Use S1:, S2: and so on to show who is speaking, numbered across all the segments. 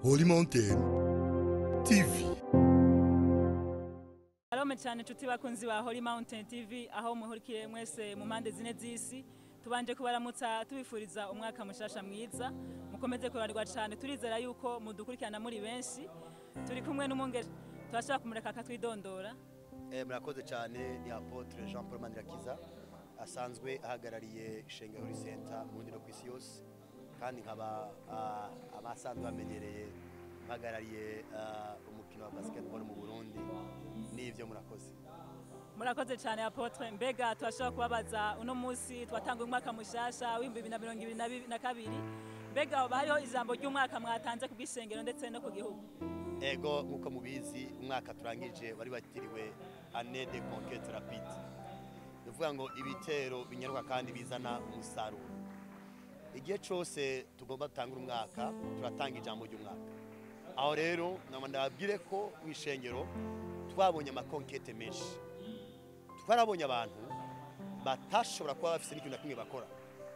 S1: Holy Mountain TV.
S2: Shalom cyane inshuti bakunzi ba Holy Mountain TV, aho muhurikiye mwese mu mpande zine z'isi. Tubanje kubaramutsa, tubifuriza umwaka mushasha mwiza, mukomeze kubarirwa cyane. Turizera yuko mudukurikirana muri benshi. Turi kumwe n'umwungere, turashaka kumureka akatwidondora.
S3: Murakoze cyane. Ni Apôtre Jean Paul Manirakiza, asanzwe ahagarariye ishengero Holy Center mu Burundi no ku isi yose, kandi nkaba abasanzwe bamenyereye mpagarariye umukino wa basketball mu Burundi. N'ivyo, murakoze.
S2: Murakoze cyane, Apôtre. Mbega turashobora kubabaza, uno munsi twatanga umwaka mushasha w'2022, mbega hoba hariho ijambo ry'umwaka mwatanze ku bw'ishengero ndetse no ku gihugu?
S3: Ego, nk'uko mubizi, umwaka turangije wari watiriwe année de conquête rapide, ni ukuvuga ngo ibitero binyaruka kandi bizana umusaruro. Igihe cyose tugomba dutangura umwaka, turatanga ijambo ry'umwaka. Aho rero nama ndababwire ko mu ishengero twabonye ama conquêtes menshi. Twarabonye abantu batashobora kuba bafise n'ikintu na kimwe bakora,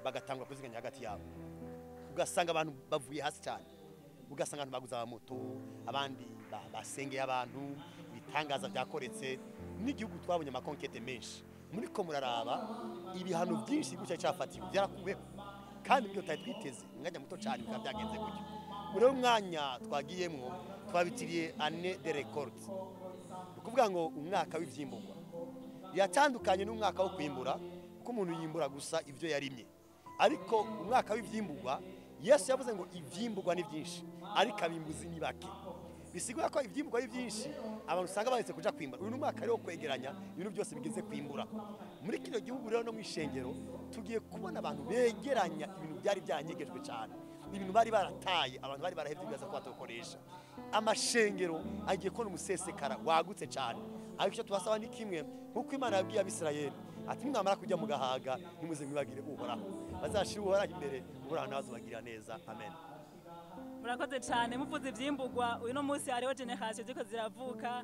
S3: bagatangura kuziganya hagati yabo, ugasanga abantu bavuye hasi cyane, ugasanga abantu baguze amamoto, abandi basengeye abantu, ibitangaza byakoretse n'igihugu. Twabonye ama conquêtes menshi. Muri ko muraraba ibihano byinshi igihugu cyari cyafatiwe byarakuweho, kandi ibyo tutari twiteze umwanya muto cyane bikaba byagenze gutyo. Muri uwo mwanya twagiyemwo twabitiriye année de récolte, ni ukuvuga ngo umwaka w'ivyimburwa. Biratandukanye n'umwaka wo kwimbura, kuko umuntu yimbura gusa ibyo yarimye, ariko umwaka w'ivyimburwa, Yesu yavuze ngo ivyimburwa ni byinshi ariko abimbuzi ni bake. Bisigura ko ivyimburwa ari byinshi, abantu usanga bahetse kuja kwimbura. Uyu ni umwaka rero wo kwegeranya ibintu byose bigeze kwimbura muri kino gihugu. Rero no mu ishengero tugiye kubona abantu begeranya ibintu byari byanyegejwe cyane, ibintu bari barataye, abantu bari barahevye bibaza ko batokoresha. Amashengero agiye kubona umusesekara wagutse cyane. Ariko icyo tubasaba ni kimwe, nk'uko Imana yabwiye Abisirayeli ati: "Nimwamara kujya mu gahaga, ntimuze mwibagire Uhoraho." Bazashira Uhoraho imbere, Uhoraho nawe azobagirira neza. Amen.
S2: Murakoze cyane. Muvuze ivyimburwa, uyu no munsi hariho génération ziko ziravuka.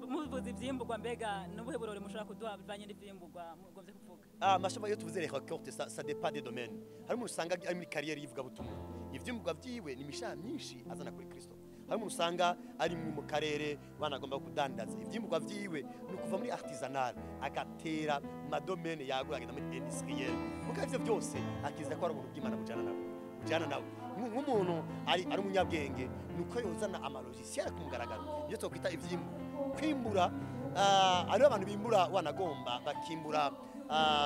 S2: Muvuze ivyimburwa, mbega n'ubuhe burori mushobora kuduha bivanye n'ivyimburwa mugombye kuvuga?
S3: Ah, mashama, iyo tuvuze les récoltes, ça dépend des domaines. Hari umuntu usanga ari muri carrière y'ivugabutumwa, ivyimburwa vyiwe ni imishaha myinshi azana kuri Kristo. Hari umuntu usanga ari mu karere banagomba kudandaza, ivyimburwa vyiwe ni ukuva muri artisanal agatera mu ma domaines yagura, agenda muri industriel. Muga ivyo byose akiza ko ari ubuntu bw'Imana bujana nawe, bujana nawe. Nk'umuntu ari umunyabwenge, nuko yozana ama logiciel ku mugaragaro, iyo twakwita ivyimburwa. Kwimbura, hariho abantu bimbura wanagomba bakimbura,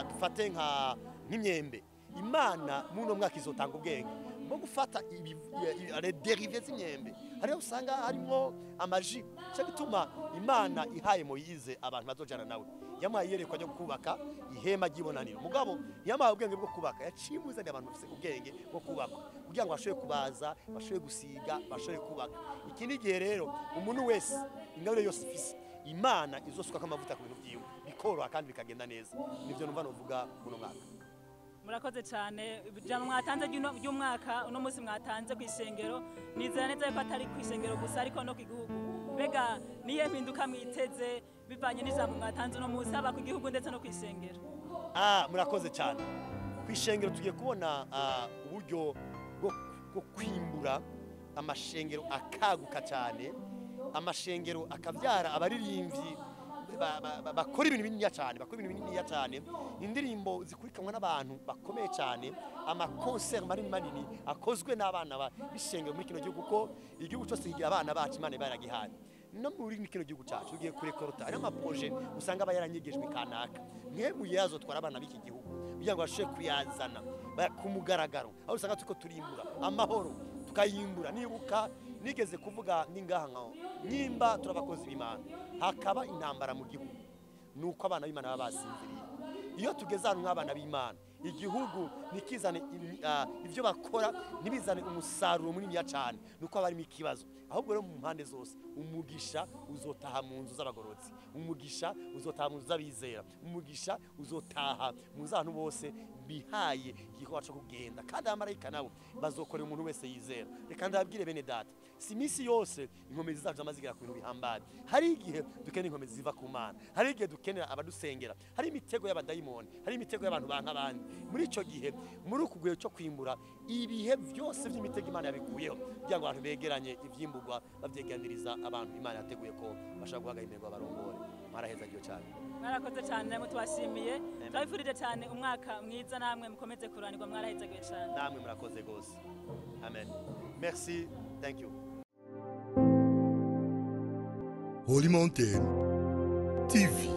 S3: dufate nk'imyembe. Imana muri uno mwaka izotanga ubwenge bwo gufata les dérivés z'imyembe. Hariho usanga harimo ama jus. Cyo gituma Imana ihaye Moyize abantu bazojana nawe, yamuhaye iyerekwa ryo kubaka ihema ry'ibonaniro, mugabo yamuhaye ubwenge bwo kubaka. Yaciye imuzaniye abantu bafise ubwenge bwo kubaka kugira ngo bashobore kubaza, bashobore gusiga, bashobore kubaka. Iki ni igihe rero umuntu wese ingabire yose ifise, Imana izosukako amavuta ku bintu byiwe, bikoroha kandi bikagenda neza. Nivyo numva novuga muno mwaka.
S2: Murakoze cyane. Ijambo mwatanze ry'umwaka uno munsi mwatanze ku ishengero, nizera neza yuko atari ku ishengero gusa ariko no ku gihugu. Mbega niyo mpinduka mwiteze bivanye n'ijambo mwatanze uno munsi, haba ku gihugu ndetse no ku ishengero?
S3: Ah, murakoze cyane. Ku ishengero tugiye kubona uburyo bwo kwimbura, amashengero akaguka cyane, amashengero akabyara abaririmbyi bakora ibintu bininiya cyane, bakora ibintu bininiya cyane, indirimbo zikurikanwa n'abantu bakomeye cyane, ama concerts manini manini akozwe n'abana b'ishengero muri kino gihugu, kuko igihugu cyose kigira abana bacu Imana iba yaragihaye. No muri kino gihugu cyacu tugiye kurekorota. Hariho ama projets usanga aba yaranyegejwe kanaka, mwebwe yazotwara abana b'iki gihugu kugira ngo bashobore kuyazana ku mugaragaro, aho usanga turiko turimbura amahoro, tukayimbura. Nibuka nigeze kuvuga ningaha nkaho nimba turi abakozi b'Imana hakaba intambara mu gihugu, nuko abana b'Imana baba basinziriye. Iyo tugeze ahantu nk'abana b'Imana, igihugu ntikizane ibyo bakora, ntibizane umusaruro muniniya cyane, nuko haba harimo ikibazo. Ahubwo rero mu mpande zose umugisha uzotaha mu nzu z'abagororotsi, umugisha uzotaha mu nzu z'abizera, umugisha uzotaha mu nzu z'abantu bose bihaye igikorwa cyo kugenda, kandi abamarayika nabo bazokorera umuntu wese yizera. Reka ndababwire bene data, si iminsi yose inkomezi zacu zama zigera ku bintu bihambaye. Hari igihe dukenera inkomezi ziva ku Mana, hari igihe dukenera abadusengera, hari imitego y'abadayimoni, hari imitego y'abantu banka abandi. Muri icyo gihe, muri uku gihe cyo kwimbura, ibihe byose by'imitego Imana yabikuyeho kugira ngo abantu begeranye ivyimburwa, babyeganiriza abantu Imana yateguye ko bashobora guhaga imirimo, barongore. Mwarahezagiwe cyane.
S2: Mwarakoze cyane, namwe tubashimiye, turabifurije cyane umwaka mwiza, namwe mukomeze kuranirwa, mwarahezagiwe cyane.
S3: Namwe murakoze rwose. Amen. Merci, thank you.
S1: Holy Mountain TV.